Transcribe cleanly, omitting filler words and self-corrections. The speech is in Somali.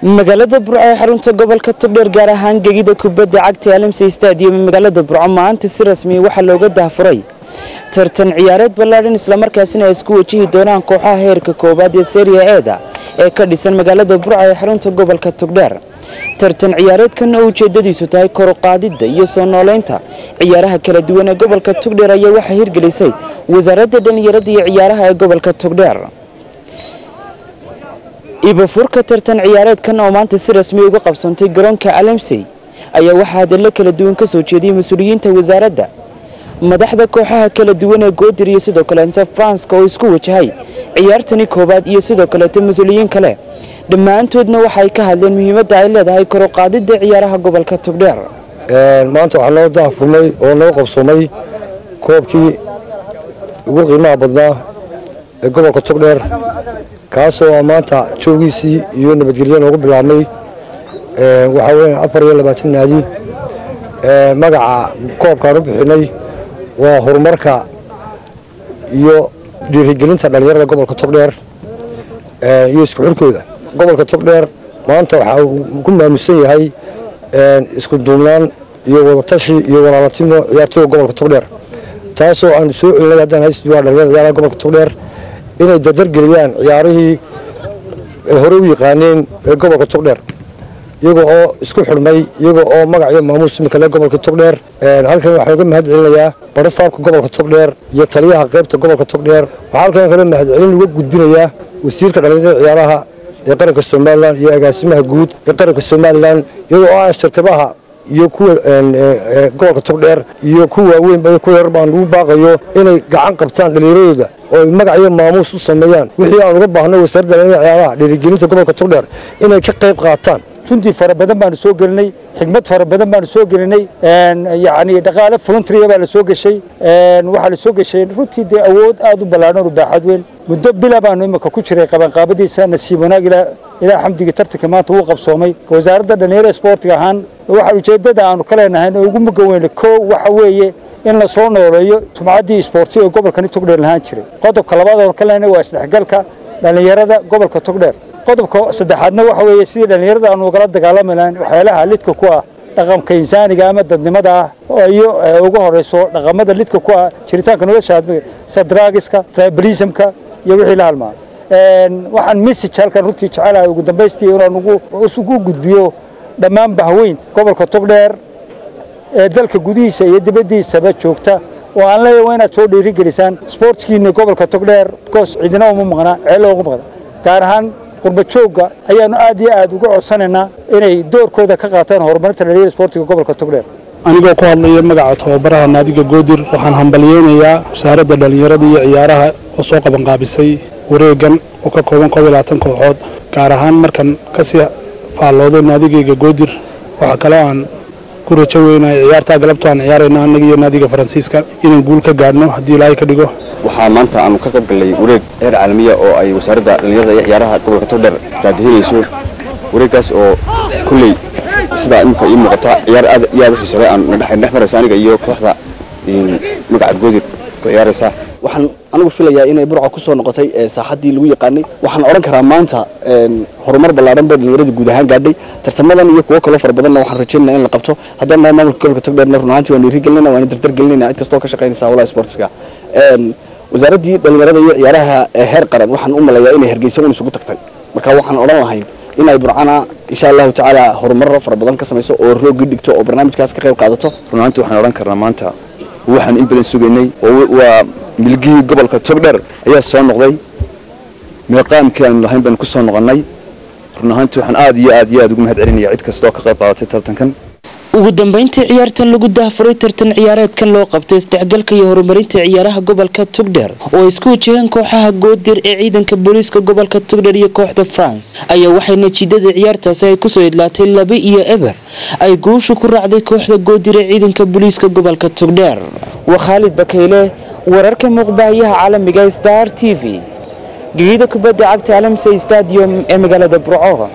Magaalada Burco ee xarunta gobolka Togdheer, gaar ahaan gegida kubadda cagta Alamsey Stadium ee magaalada Burco, maanta si rasmi waxaa looga daahfuray tartan ciyaareed ballaadhan, islamarkaasina ay isku wajihi doonaan kooxaha heerka koowaad ee Serie A-da ee ka dhisan magaalada Burco ee xarunta gobolka Togdheer. Tartan ciyaareedkan oo ujeedadiisu tahay kor u qaadidda iyo soo nooleynta ciyaaraha kala duwan ee gobolka Togdheer ayaa waxaa hirgelisay wasaaradda dhalinyarada iyo ciyaaraha ee gobolka Togdheer. Ibafurka tartan ciyaareedkan oo maanta si rasmi uga qabsantay garoonka Alamsey ayaa waxaa hadallo kala duwan ka soo jeediyay mas-uuliyiinta wasaaradda, madaxda kooxaha kala duwan ee Goodir iyo sidoo kaleeta Faranska oo isku wajahay ciyaartani koowaad, iyo sidoo kaleeta mas-uuliyiin kale. Dhammaantoodna waxay ka hadleen muhiimadda ay leedahay kor u qaadidda ciyaaraha gobolka Togdheer. Maanta waxaa noo daahfurmay oo noo qabsoomay koobkii ugu qiimaha badnaa ee gobolka Togdheer, kaasoo ah maanta joogiisii iyo nabadgelyo noogu bilaabmay. Waxaa weya 24 naadi. Magaca koobkaan u bixinay waa horumarka iyo dhiirigelinta dhallinyarada gobolka Togdheer iyo isku xirkooda. Gobolka Togdheer maanta waxaa uu ku maamusan yahay isku duubnaan iyo wadatashi iyo walaalatimo ciyaartooyga gobolka Togdheer, taasoo aan soo celinay haddaan haystuwaa dhalinyarada ciyaaraha gobolka Togdheer inay dardargeliyaan ciyaarihii ay hore u yaqaaneen ee gobolka Togdheer, iyaga oo isku xidhmay, iyaga oo magac iyo maamuus imika le gobolka Togdheer. Halkan waxaan uga mahad celinayaa barasaabka gobolka Togdheer iyo taliyaha qaybta gobolka Togdheer. Waxaa halkan kale mahadcelin uga gudbinayaa wasiirka dhalinyarada ciyaaraha ee qaranka Somaliland iyo agaasimaha guud ee qaranka Somaliland, iyadoo oo ah shirkadaha iyo kuwa gobolka Togdheer iyo kuwa waaweynba iyo kuwa yar baan ugu baaqayo inay gacan qabtaan dhallinyaradooda oo ay magac iyo maamuus u sameeyaan. Wixii aan uga baahno wasaaradda dhalinyarada ciyaaraha dhiirigelinta gobolka Togdheer inay ka qayb qaataan. Runtii fara badan baanu soo gelinay, xigmad fara badan baanu soo gelinay, yacni dhaqaale volunteer baa la soo gashay. Waxaa la soo gashay runtii dee awood aad u ballaaran oo baaxad weyn. Muddo bila baanu imika ku jiray qabanqaabadiisa. Nasiib wanaag, ilaa xamdigii, tartanka maanta wuu qabsoomay. Wasaaradda dhalinyarada isboortiga ahaan waxa ujeeddada aanu ka leenahay oo ugu muga weyn koo waxa weeye in la soo nooleeyo sumcaddii isboorti ee gobolkani Togdheer lahaan jiray. Qodobka labaad oo ka leenahay waa isdhexgalka dhalinyarada gobolka Togdheer. Qodobka saddexaadna waxa weeye sidii dhalinyarada aanu ugala dagaalami lahayn waxyaalaha lidka ku ah dhaqanka insaaniga ama dadnimada ah, iyo ugu horeyso dhaqamada lidka ku ah jiritaanka nolosha aadmiga, sida drugs-ka, tribalismka iyo wixii la halmaa. Waxaan message halkan runtii jecelahay ugu dambaystii inaan ugu gudbiyo dhammaan bahweynta gobolka Togdheer ee dalka gudihiisa iyo dibaddiisaba joogta, oo aan leeyahay waa inaad soo dhiirigelisaan sportskiina gobolka Togdheer, because cidina uma maqna, ceel ugu maqna. Gaar ahaan qurba joogga ayaanu aad iyo aad uga codsanaynaa inay doorkooda ka qaataan horumarinta dhalinyarada sportiga gobolka Togdheer. Anigoo ku hadlaya magaca tababaraha naadiga Goodir, waxaan hambalyeynayaa wasaaradda dhallinyarada iyo ciyaaraha oo soo qabanqaabisay wareegan oo ka kooban 21 kooxood. Gaar ahaan markan kasii faalloodo naadigayga Goodir, waxaa kaloo aan ku rajo weynahay ciyaartaa galabto aan ciyaarayno annaga iyo naadiga Faransiiska inaan guul ka gaadhno haddii Ilaahay ka dhigo. Waxaa maanta aanu ka qayb gallay wareeg heer caalamiya oo ay wasaaradda dhallinyarada iyo ciyaaraha gobolka Togdheer daadihinayso, wareeggaas oo kolley sidaa imika ii muuqata ciyaar aad iyo aad u xiiso leh aan dhex marayso aniga iyo kooxda magaca Goodir ku ciyaaraysa. Waxaan anigu filayaa inay Burco ku soo noqotay saaxaddii lagu yaqaanay. Waxaan odhan karaa maanta horumar ballaaran bay dhalinyaradu guud ahaan gaadhay. Tartamadan iyo kuwo kaloo fara badanna waxaan rajaynayna in la qabto. Haddaan nahay maamulka gobolka Togdheerna, run ahaantii waan dhiirigelinayna, waan dardar gelinayna cid kastoo ka shaqaynaysa howlaha sportska. Wasaaraddii dhalinyarada iyo ciyaaraha ee heer qaran waxaan u malayaa inay Hargeysa un isugu tagtay. Marka waxaan odhan lahayn inay Burcana insha Allahu tacaala horumaro fara badan ka samayso oo roogii dhigto oo barnaamijkaas ka qayb qaadato. Run ahaantii waxaan odhan karnaa maanta waxaan in badan sugaynay oo waa milgihii gobolka Togdheer ayaa soo noqday, meeqaamkii aanu lahayn baynu ku soo noqonnay. Run ahaantii waxaan aad iyo aad iyo aad ugu mahad celinaya cid kasta oo ka qayb qaadatay tartankan. Ugu dambeyntii, ciyaartan lagu daahfuray tartan ciyaareedkan loo qabtay isdhexgalka iyo horumarinta ciyaaraha gobolka Togdheer oo ay isku wajaheen kooxaha Goodir ee ciidanka booliiska gobolka Togdheer iyo kooxda France ayaa waxay natiijada ciyaartaasi ay kusoo idlaatay 2-0 ay guusha ku raacday kooxda Goodir ee ciidanka booliiska gobolka Togdheer. Waa Khaalid Bakayle, wararka muuqbaahiyaha caalamiga Star TV, gegida kubadda cagta Alamsey Stadium ee magaalada Burco.